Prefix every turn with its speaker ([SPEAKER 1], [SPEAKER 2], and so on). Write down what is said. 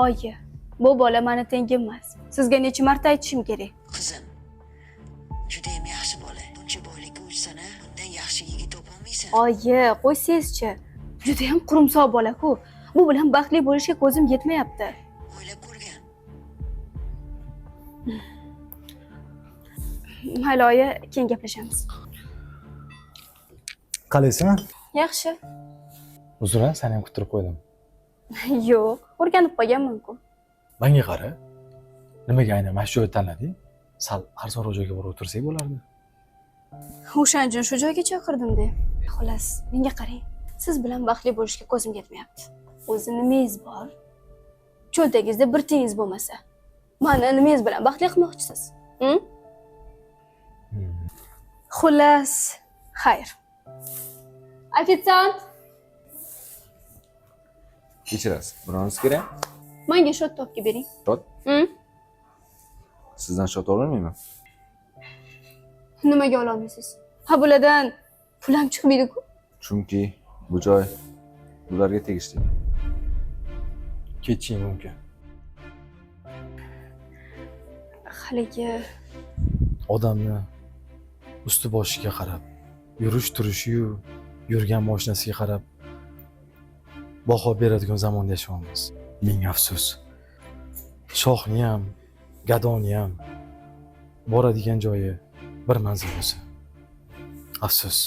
[SPEAKER 1] Oyi, bu bola mani tengim emas. Sizga necha marta aytishim kerak?
[SPEAKER 2] Qizim, judayam yaxshi bola. Buncha boylikka uchsana, bundan yaxshi yigit topolmaysan.
[SPEAKER 1] Oyi, qo'ysangizchi. Judayam qurumsoq bola-ku. Bu bilan baxtli bo'lishga ko'zim yetmayapti.
[SPEAKER 2] O'ylab ko'rgin.
[SPEAKER 1] Mayli oyi, keyin gaplashamiz.
[SPEAKER 3] Qalaysan?
[SPEAKER 1] Yaxshi.
[SPEAKER 3] Uzr, seni ham kuttirib qo'ydim.
[SPEAKER 1] Yo'q, o'rganib qolganman-ku.
[SPEAKER 3] Menga qara. Nimaga aynan mana shu joyni tanlading? Sal arzonroq joyga borib o'tirsak bo'lardi.
[SPEAKER 1] O'shaning uchun shu joyga chaqirdim-da. Xullas, menga qarang. Siz bilan baxtli bo'lishga ko'zim yetmayapti. O'zi nimangiz bor? Cho'ntagingizda bir tiyingiz bo'lmasa. Mani nimangiz bilan baxtli qilmoqchisiz? Hm?
[SPEAKER 3] Hmm.
[SPEAKER 1] Xullas, xayr. Ofitsiant,
[SPEAKER 4] Kechirasiz, birongiz kerak?
[SPEAKER 1] menga shot topib bering.
[SPEAKER 4] Shot?
[SPEAKER 1] Hm?
[SPEAKER 4] Sizdan shot ololmayman.
[SPEAKER 1] Nimaga ololmaysiz? Ha, bulardan pul ham chiqmaydi-ku.
[SPEAKER 4] Chunki bu joy bularga tegishli.
[SPEAKER 3] Ketishing mumkin.
[SPEAKER 1] Haligi
[SPEAKER 3] Odamni usti boshiga qarab, yurish turishiyu, yurgan mashinasiga qarab baho beradigan zamonda yashayapmiz. Ming afsus. Shohni ham, gadoni ham boradigan joyi bir manzil bo'lsa. Afsus.